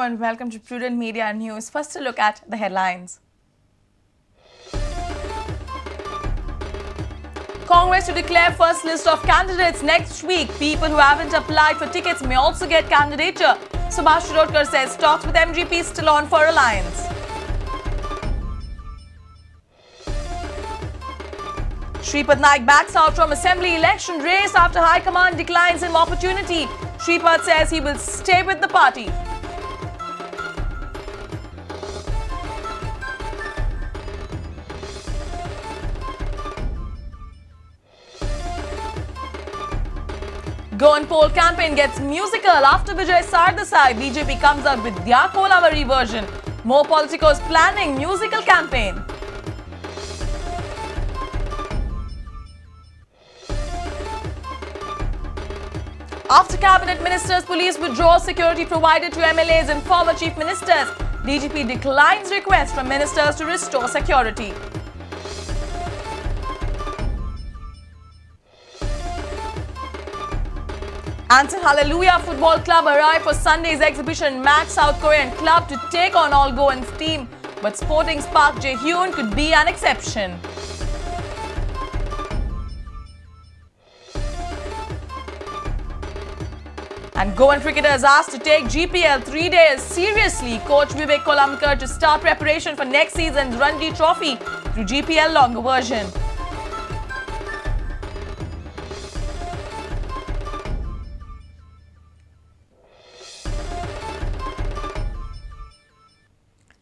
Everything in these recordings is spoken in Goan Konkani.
and welcome to Prudent Media News. First, a look at the headlines. Congress to declare first list of candidates next week. People who haven't applied for tickets may also get candidature. Subhash Shirodkar says talks with MGP still on for alliance. Shripad Naik backs out from assembly election race after High Command declines him opportunity. Shripad says he will stay with the party. Goan poll campaign gets musical after Vijay Sardesai. BJP comes out with their Kolaveri version. More politicos planning musical campaign. After cabinet ministers, police withdraw security provided to MLAs and former chief ministers. DGP declines request from ministers to restore security. Anson Hallelujah Football Club arrived for Sunday's exhibition match. South Korean club to take on all Goan's team, but Sporting's Park Jae-hyun could be an exception. And Goan cricketers asked to take GPL 3 days seriously. Coach Vivek Kolambkar to start preparation for next season's Ranji Trophy through GPL longer version.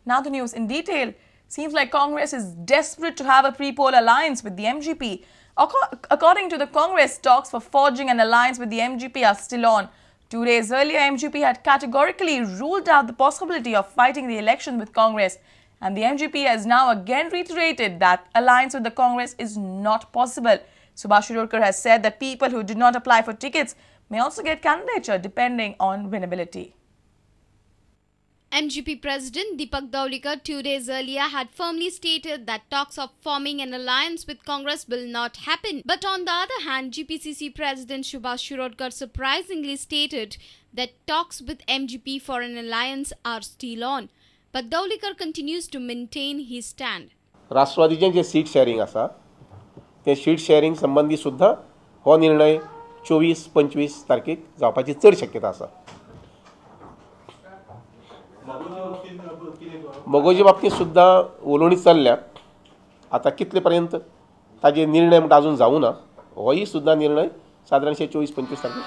Now the news in detail. Seems like Congress is desperate to have a pre-poll alliance with the MGP. According to the Congress, talks for forging an alliance with the MGP are still on. 2 days earlier, MGP had categorically ruled out the possibility of fighting the election with Congress. And the MGP has now again reiterated that alliance with the Congress is not possible. Subhash Shirodkar has said that people who did not apply for tickets may also get candidature depending on winnability. MGP President Deepak Dhavalikar 2 days earlier had firmly stated that talks of forming an alliance with Congress will not happen. But on the other hand, GPCC President Subhash Shirodkar surprisingly stated that talks with MGP for an alliance are still on. But Dhavalikar continues to maintain his stand. राष्ट्रवादीचें J seat sharing आसा तें सीट शेअरिंग संबंदी सुद्धा हो निर्णय 24-25 तारखेक जावपाची चड शक्यता आसा. मगोजे बाबतींत सुद्धा उलोवणी चल्ल्या. आतां कितले पर्यंत ताजे निर्णय म्हणटा अजून जावं ना, होय सुद्धा निर्णय सादारणशे 24-25 तारखेक.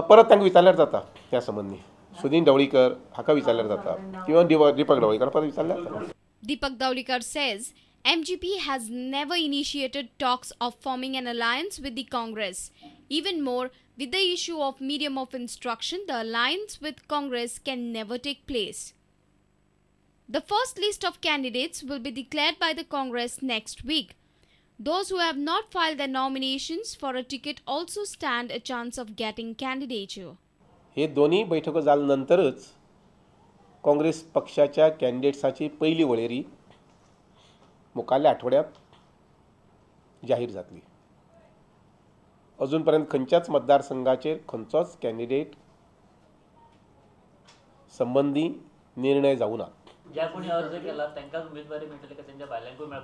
परत तांकां विचारल्यार जाता त्या संबंदी. सुदीन ढवळीकर हाका विचारल्यार जाता किंवा दीपक ढवळीकर परत विचारल्यार जाता. Deepak Dhavalikar says MGP has never initiated talks of forming an alliance with the Congress. Even more, with the issue of medium of instruction, the alliance with Congress can never take place. The first list of candidates will be declared by the Congress next week. Those who have not filed their nominations for a ticket also stand a chance of getting candidature. हे दोन्ही बैठको जाल्या नंतरच काँग्रेस पक्षाच्या कॅन्डिडेट्साची पहिली वळेरी मुखारल्या आठवड्यात जाहीर जातली. अजून पर्यंत खंयच्याच मतदारसंघाचेर खंयचोच कॅन्डिडेट संबंदी निर्णय जावं ना.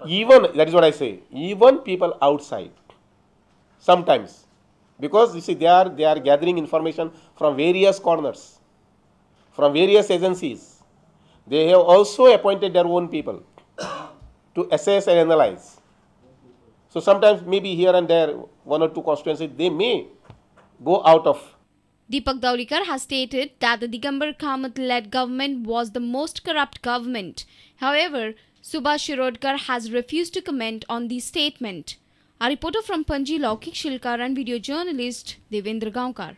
Even that is what I say, even people outside sometimes, because you see they are gathering information from various corners, from various agencies. They have also appointed their own people to assess and analyze. So sometimes maybe here and there, one or two constituencies, they may go out of. Deepak Dhavalikar has stated that the Digambar Kamat-led government was the most corrupt government. However, Subhash Shirodkar has refused to comment on the statement. A reporter from Panji, Laukik Shilkar, and video journalist Devendra Gaonkar.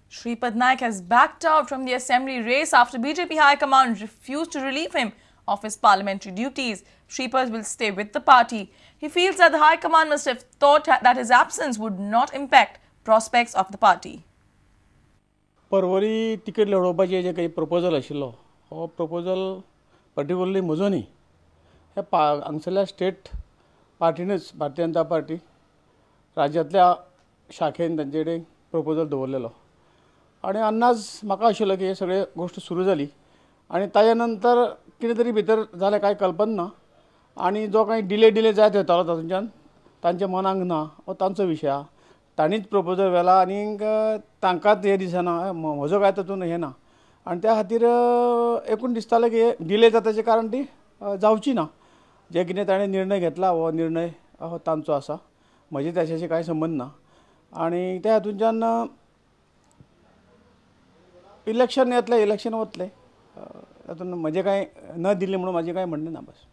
Shripad Naik has backed out from the assembly race after BJP High Command refused to relieve him of his parliamentary duties. Shripad will stay with the party. He feels that the High Command must have thought that his absence would not impact prospects of the party. Porvorim ticket लढोवपाचें जें काही प्रपोजल आशिल्लो हो प्रपोजल पर्टिक्युलरली म्हजो न्ही, हे हांगसरल्या स्टेट पार्टीनच, भारतीय जनता पार्टी राज्यांतल्या शाखेन तांचे कडेन प्रपोजल दवरलेलो आनी अंदाज म्हाका आशिल्लो की हे सगळे गोश्ट सुरू जाली आनी ताज्या नंतर कितें तरी भितर जालें कांय कल्पना ना आनी जो कांय डिले डिले जायत वयतालो तातूंतल्यान तांच्या मनाक ना हो तांचो विशय आहा. तांणीच प्रपोजल व्हेला आनीक तांकांच हें दिसना म्हजो कांय तातूंत हें ना आनी त्या खातीर एकूण दिसतालें की डिले जाताचें कारण ती जावची ना. जे कितें ताणें निर्णय घेतला हो निर्णय हो तांचो आसा, म्हजे ताच्याशी कांय संबंद ना. आनी त्या हातूंतल्यान इलेक्शन येतलें, इलेक्शन वतलें, तातूंत म्हजें कांय न दिल्लें म्हणून म्हाजें कांय म्हणणें ना. बस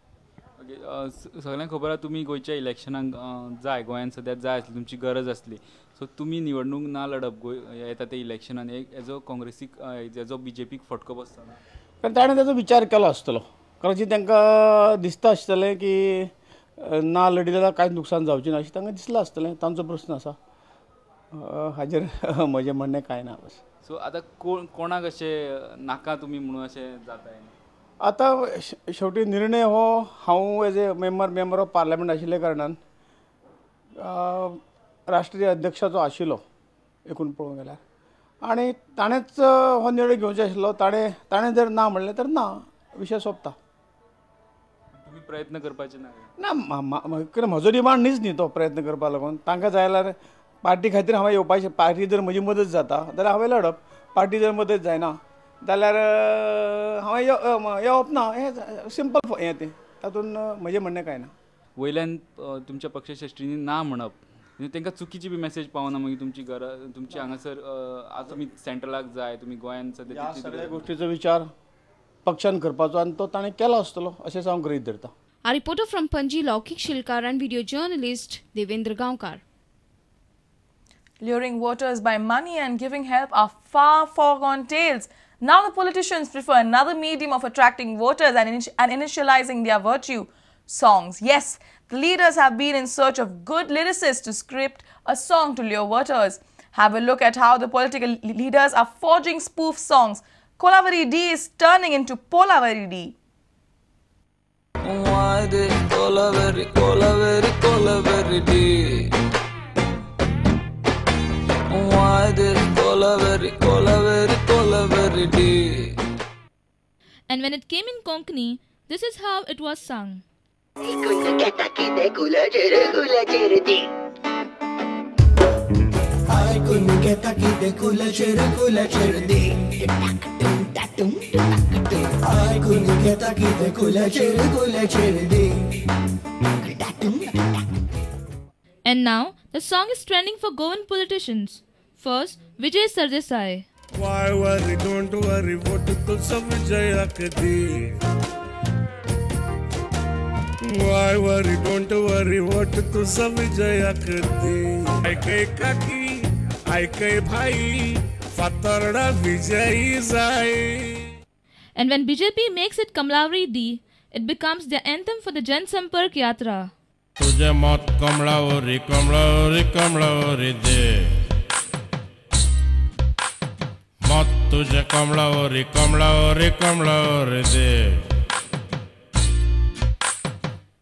ओके, सगळ्यांक खबर आसा तुमी गोंयच्या इलेक्शनाक जाय, गोंयांत सद्या जाय आसली, तुमची गरज आसली. सो तुमी निवडणूक ना लडप गोंय येता ते इलेक्शनान एजो काँग्रेसीक एजो बीजेपीक फटको बसता ना? कारण ताणें ताचो विचार केलो आसतलो, कारण तांकां दिसता आसतलें की ना लढी जाल्यार कांयच नुकसान जावचें ना अशें तांकां दिसलां आसतलें. तांचो प्रस्न आसा, हाजेर म्हजें म्हणणें कांय ना. बस सो आतां कोणाक अशें नाका तुमी म्हणून अशें जाता? आतां शेवटी निर्णय हो हांव as a member of parliament आशिल्ल्या कारणान राष्ट्रीय अध्यक्षाचो आशिल्लो एकूण पळोवंक गेल्यार आनी ताणेंच हो निर्णय घेवचो आशिल्लो. ताणें जर ना म्हणलें तर ना, विशय सोंपता. तुमी प्रयत्न करपाचे ना? ना, म्हजो डिमांड न्हीच न्ही तो प्रयत्न करपा लागून. तांकां जाय जाल्यार पार्टी खातीर हांवें येवपाचें, पार्टी जर म्हजी मदत जाता जाल्यार हांवें लडप, पार्टी जर मदत जायना जाल्यार हांवें येवप ना. हें सिंपल हें तें, तातूंत म्हजें म्हणणें कांय ना. वयल्यान तुमच्या पक्षश्रेश्ठींनी ना म्हणप, तांकां चुकीची बी मॅसेज पावना मागीर तुमची गरज तुमची हांगासर आज तुमी सेंट्रलाक जाय, तुमी गोंयांत सद्या सगळ्या गोश्टीचो विचार पक्षान करपाचो आनी तो ताणें केलो आसतलो अशेंच हांव गृहीत धरता. A reporter from Panaji, Laukik Shilkar and video journalist Devendra Gaonkar. Luring voters by money and giving help are far foregone tales. Now the politicians prefer another medium of attracting voters and initializing their virtue, songs. Yes, the leaders have been in search of good lyricists to script a song to lure voters. Have a look at how the political leaders are forging spoof songs. Kolaveri D is turning into Polavari D. Kolaveri, Kolaveri, Kolaveri D. Why this Kolaveri, Kolaveri, Kolaveri D? And when it came in Konkani, this is how it was sung. And now, the song is trending for Goan politicians. First, Vijay Sardesai. Why worry, don't worry, vote to Vijay di. Why worry, don't worry, vote to Vijay di. Aikai kaki, aikai bhai, Fatorda Vijay zai. And when BJP makes it Kamlavari D, it becomes their anthem for the Jan Sampark Yatra. तुझे मत कमलावरी कमलावरी कमलावरी दे, मत तुझे कमलावरी कमलावरी कमलावरी दे,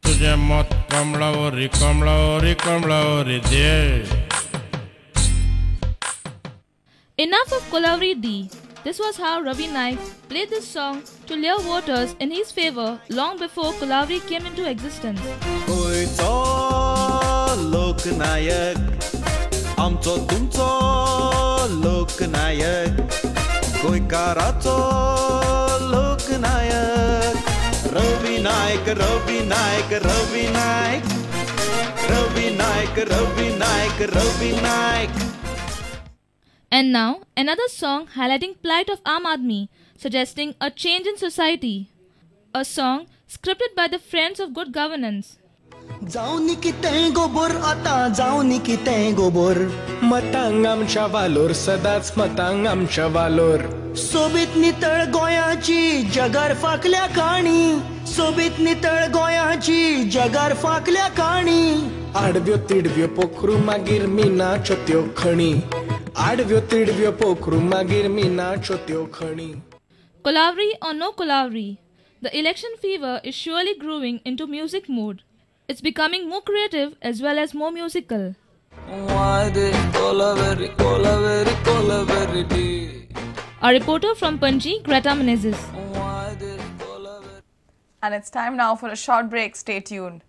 तुझे मत कमलावरी कमलावरी कमलावरी दे. Enough of Kolaveri D. This was how Ravi Naik played this song to lure voters in his favour long before Kolaveri came into existence. गोंयचो लोकनायक आमचो तुमचो लोकनायक गोंयकाराचो लोकनायक Ravi Naik Ravi Naik Ravi Naik Ravi Naik Ravi Naik Ravi Naik. And now, another song highlighting plight of Aam Aadmi, suggesting a change in society. A song scripted by the Friends of Good Governance. जावनी कितें गोबोर आतां जावनी कितें गोबोर मतांग आमच्या वालोर सदांच मतांग आमच्या वालोर सोबीत नितळ गोंयाची जगार फाकल्या काणी सोबीत नितळ गोंयाची जगार फाकल्या काणी आडव्यो तिडव्यो पोखरू मागीर मिनाच्यो त्यो खणी आडव्यो तिडव्यो पोखरू मागीर मिनाच्यो त्यो खणी. Kolaveri or no Kolaveri, the election fever is surely growing into music mode. It's becoming more creative as well as more musical. A reporter from Panji, Greta Menezes. And it's time now for a short break. Stay tuned.